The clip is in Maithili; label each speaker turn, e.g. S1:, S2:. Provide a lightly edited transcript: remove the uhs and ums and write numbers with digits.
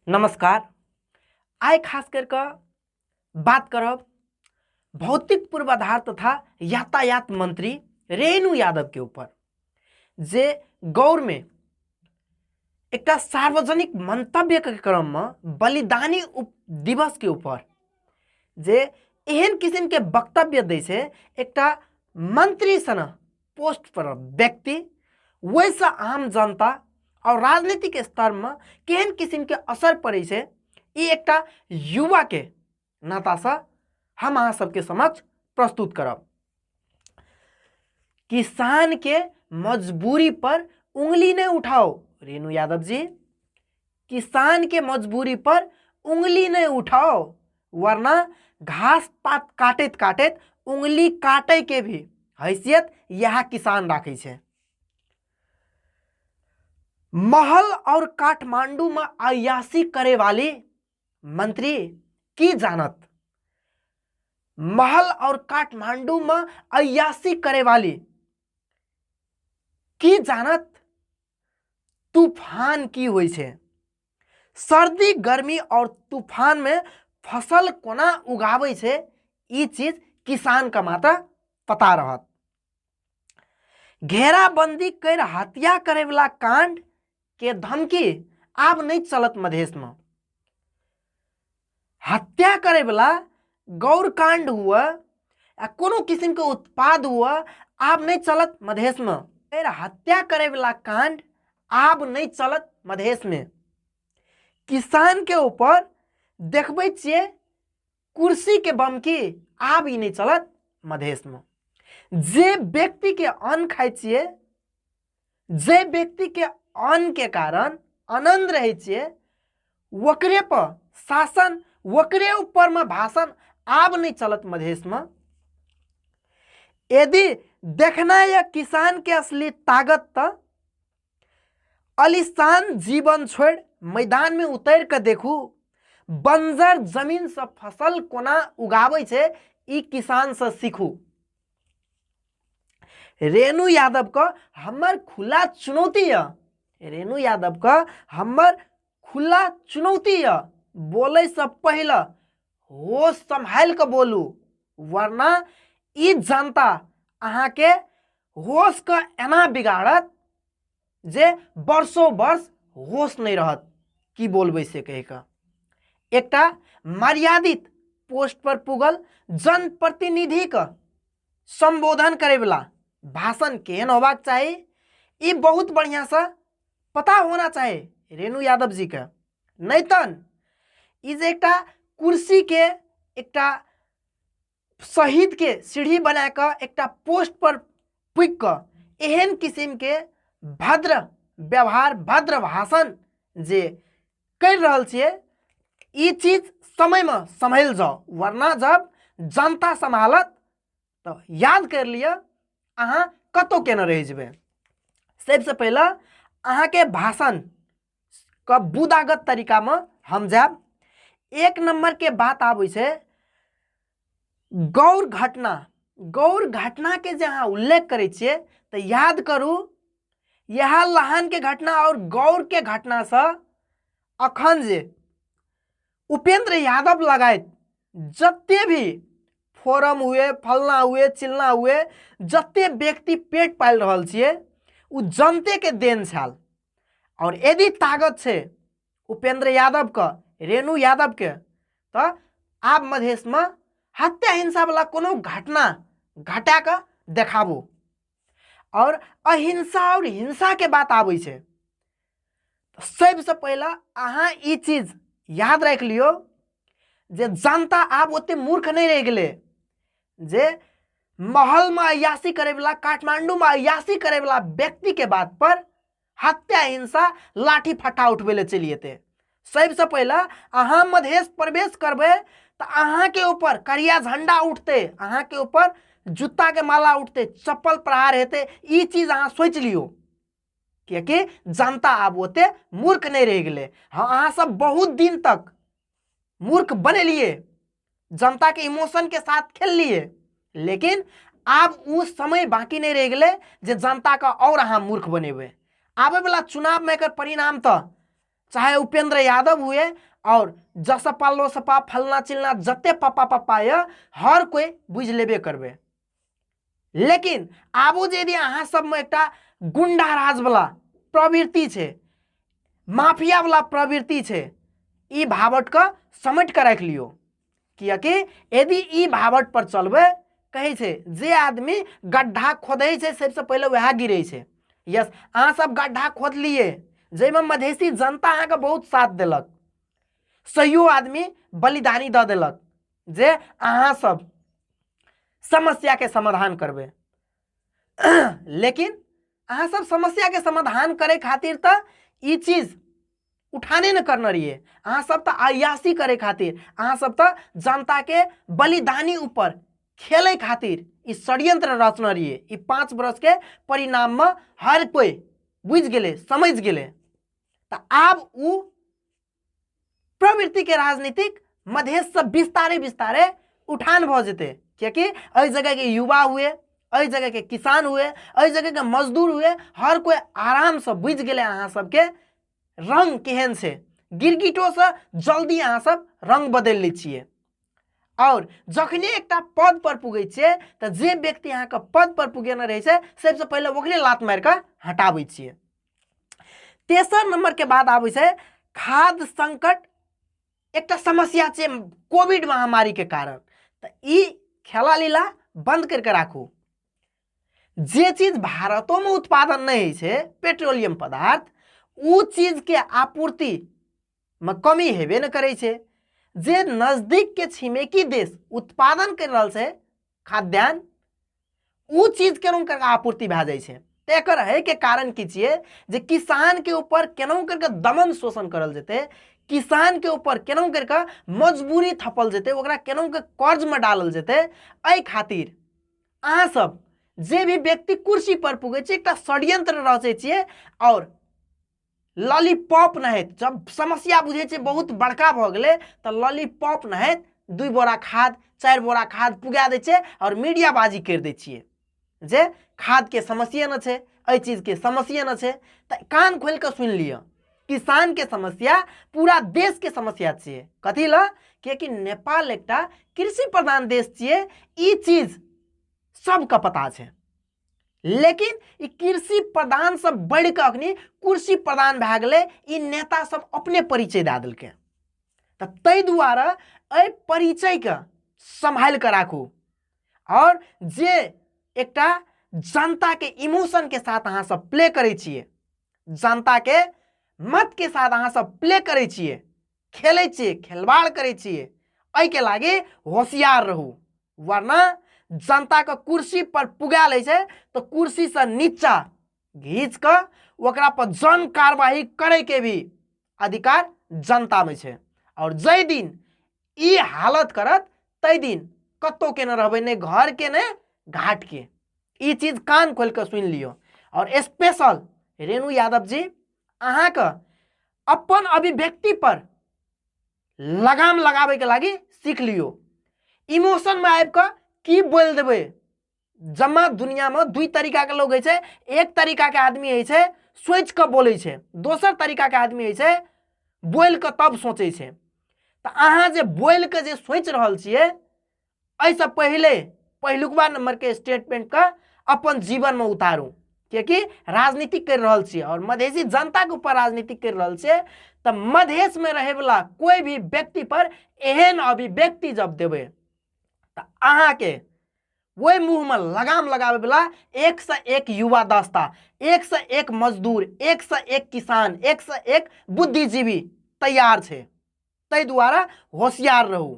S1: नमस्कार। आइ खास करके बात करब भौतिक पूर्वाधार तथा यातायात मंत्री रेणु यादव के ऊपर, जे गौर में एकटा सार्वजनिक मंतव्य के क्रम में बलिदानी दिवस के ऊपर जे एहन किस्म के वक्तव्य दै छै एकटा मंत्री सन पोस्ट पर व्यक्ति, वैसे आम जनता और राजनीतिक स्तर में केहन किस्म के असर पड़े छै, ई एकटा युवा के नाता से हम अहाँ सबके समक्ष प्रस्तुत करब। किसान के मजबूरी पर उंगली नहीं उठाओ रेणु यादव जी, किसान के मजबूरी पर उंगली नहीं उठाओ, वरना घास पात काटैत काटैत उंगली काटे के भी हैसियत यह किसान राखै छै। महल और काठमांडू में अयासी करे वाली मंत्री की जानत, महल और काठमांडू में अयासी करे वाली की जानत तूफान की होइ छै, सर्दी गर्मी और तूफान में फसल कोना उगाबै छै, ई चीज किसान के मात्र पता रहत। घेराबंदी कर हत्या करे वाला कांड के धमकी आब नहीं चलत मधेश में। हत्या करे वाला गौर कांड हुआ या कोनो किस्म के उत्पाद हुआ आब नहीं चलत मधेश में। फिर हत्या करे वाला कांड आब नहीं चलत मधेश में। किसान के ऊपर देखबै छियै कुर्सी के बमकी आब ई नहीं चलत मधेश में। जे व्यक्ति के अन्न खाइ छियै, जे व्यक्ति के अन्न के कारण आनंद रहै छियै, ओकरे पर शासन, ओकरे ऊपर में भाषण आब नहीं चलत मधेश में। यदि देखना या किसान के असली ताकत त अलिशान जीवन छोड़ मैदान में उतर के देखू, बंजर जमीन से फसल कोना उगाबै छै, ई किसान से सीखू। रेणु यादव का हमर खुला चुनौती है, रेणु यादव का हमर खुला चुनौती है, बोले से पहले होश संभाल के बोलू, वरना ई जनता अहाँ के होश के एना बिगाड़त जे वर्षों वर्ष होश नहीं रहत की बोलबै से कह के। एकटा मर्यादित पोस्ट पर पुगल जनप्रतिनिधि के संबोधन करे वाला भाषण केहन होबाक चाही, ई बहुत बढ़िया से पता होना चाही रेणु यादव जी के। नहीं तन ई जे एकटा कुर्सी के एकटा शहीद के सीढ़ी बना के एकटा पोस्ट पर पुग के एहन किस्म के भद्र व्यवहार, भद्र भाषण जे कर रहल छियै, ई चीज समय में संभल जाओ, वरना जब जनता संभालत तो याद कर लिअ अहाँ कतौ केना रहि जेबै। सबसे पहले अहाँ के भाषण के बुदागत तरीका में हम जायब। एक नंबर के बात आबै छै गौर घटना। गौर घटना के जे अहाँ उल्लेख करै छियै तऽ याद करू, यह लहान के घटना और गौर के घटना से अखन जे उपेंद्र यादव लगायत जते भी फोरम हुए, फलना हुए, चिलना हुए, जते व्यक्ति पेट पालि रहल छियै उ जनते के देन छल। और यदि ताकत छै उपेंद्र यादव के, रेणु यादव के, तो आब मधेश में हत्या हिंसा वाला कोनो घटना घटा के देखाबू। और अहिंसा और हिंसा के बात आबै छै सबसे पहला अहाँ ई चीज याद राखि लियौ जे जनता आब ओते मूर्ख नहीं रहि गेलै जे महल में अयासी करे वाला, काठमांडू में अयासी करे वाला व्यक्ति के बात पर हत्या हिंसा लाठी फटा उठबै लए चलि एतै। सबसे पहला अहाँ मधेश प्रवेश करबै तऽ अहाँ के ऊपर करिया झंडा उठतै, अहाँ के ऊपर जूता के माला उठतै, चप्पल प्रहार हेतै, ई चीज अहाँ सोचि लियौ, कियाकि जनता आब ओते मूर्ख नहीं रहि गेलै। हाँ, अहाँ सब बहुत दिन तक मूर्ख बनेलिए, जनता के इमोशन के साथ खेललिए, लेकिन आब उ समय बाकी नहीं रहि गेलै जे जनता के और अहाँ मूर्ख बनेबै। आबै वाला चुनाव में एकर परिणाम तऽ चाहे उपेंद्र यादव हुए और जसपा लोसपा फलना चिलना जते पप्पा पप्पा यऽ, हर कोई बुझि लेबे करबै। लेकिन आबो जे यदि अहाँ सबमे एकटा गुंडा राजवला प्रवृत्ति छै, माफियावला प्रवृत्ति छै, ई भावटके समेट कऽ राखि लियौ, कियाकि यदि ई भावट पर चलबै, कहै छै जे आदमी गड्ढा खोदै छै सबसँ पहिले वएह गिरै छै। यस, अहाँ सब गड्ढा खोदलियै जाहिमे मधेसी जनता अहाँके बहुत साथ देलक, सहियो आदमी बलिदानी दऽ देलक जे अहाँ सब समस्याके समाधान करबै। लेकिन अहाँ सब समस्याके समाधान करै खातिर तऽ ई चीज उठाने न करने रहिए, अहाँ सब तऽ अयासी करे खातिर, अहाँ सब तऽ जनता के बलिदानी ऊपर खेले खातिर ई षड्यंत्र रचने रहिए। ई 5 वर्ष के परिणाम में हर कोई बुझि गेलै, समझ गेलै। तऽ आब उ प्रवृत्ति के राजनीतिक मधेश से विस्तारे विस्तारे उठान भऽ जेतै, कियाकि एहि जगह के युवा हुए, एहि जगह के किसान हुए, एहि जगह के मजदूर हुए, हर कोई आराम से बुझि गेलै अहाँ सबके रंग केहन छै। गिरगिटोसँ जल्दी अहाँ सब रंग बदलि लै छियै, और जखने एकटा पद पर पुगै छियै तऽ जे व्यक्ति अहाँके पद पर पुगेने रहै छै सबसँ पहिले ओकरे लात मारि कऽ हटाबै छियै। तेसर नंबर के बाद आबै छै खाद्य संकट, एकटा समस्या छै कोविड महामारी के कारण। तऽ ई खेला लीला बंद करके राखू। जे चीज भारतो में उत्पादन नहीं होइ छै, पेट्रोलियम पदार्थ, उ चीज के आपूर्ति में कमी हेबे न करै छै। जे नजदीक के छिमेकी देश उत्पादन कर रहल छै खाद्यान्न, उ चीज केना करके आपूर्ति भए जाइ छै। तऽ एकर है के कारण की छियै जे किसान के ऊपर केना करके दमन शोषण करल जेतै, किसान के ऊपर केना करके मजबूरी थपल जेतै, ओकरा केना के कर्ज में डालल जेतै। एहि खातिर अहाँ सब जे भी व्यक्ति कुर्सी पर पुगै छै एकटा षड्यंत्र रचै छियै और लॉलीपॉप नहैत जब समस्या बुझै छै बहुत बड़का भऽ गेलै तऽ लॉलीपॉप नहैत 2 बोरा खाद 4 बोरा खाद पुगा दै छै और मीडियाबाजी करि दै छियै जे खादके समस्या न छै, एहि चीजके समस्या न छै। तऽ कान खोलि कऽ सुनि लिअ, किसानके समस्या पूरा देशके समस्या छियै। कथी लए? कियाकि नेपाल एकटा कृषि प्रधान देश छियै, ई चीज सबके पता छै। लेकिन ई कृषि प्रधान सब बढ़ि कऽ अखनी कुर्सी प्रधान भए गेलै, ई नेता सब अपने परिचय दए देलकै। तऽ ताहि दुआरे एहि परिचयके सम्हालि कऽ राखू और जे एकटा जनताके इमोशनके साथ अहाँ सब प्ले करै छियै, जनताके मतके साथ अहाँ सब प्ले करै छियै, खेलै छियै, खेलवाड़ करै छियै, एहिके लागि होशियार रहू, वरना जनताके कुर्सी पर पुगा लै छै तऽ कुर्सीसँ नीचा घीच कऽ ओकरा पर जन कार्यवाही करैके भी अधिकार जनतामे छै। और जाहि दिन ई हालत करत ताहि दिन कतहु के नहि रहबै, नहि घर के नहि घाट के। ई चीज कान खोलि कऽ सुनि लियौ। और स्पेशल रेणु यादव जी, अहाँके अपन अभिव्यक्ति पर लगाम लगाबैके लागि सीख लियौ। इमोशनमे आबि कऽ की बोलि देबै, जम्मा दुनियामे 2 तरीकाके लोग होइ छै। एक तरीकाके आदमी होइ छै सोचि कऽ बोलै छै, दोसर तरीकाके आदमी होइ छै बोलि कऽ तब सोचै छै। तऽ अहाँ जे बोलि कऽ जे सोचि रहल छियै, एहिसँ पहिले पहिलुकबा नंबरके स्टेटमेंटके अपन जीवनमे उतारू, कियाकि राजनीति करि रहल छियै और मधेसी जनताके ऊपर राजनीति करि रहल छियै। तऽ मधेशमे रहैवला कोइ भी व्यक्ति पर एहन अभिव्यक्ति जब देबै तऽ अहाँके ओहि मुँहमे लगाम लगाबैवला एक से एक युवा दस्ता, एक से एक मजदूर, एक से एक किसान, एक से एक बुद्धिजीवी तैयार छै। ताहि दुआरे होशियार रहू।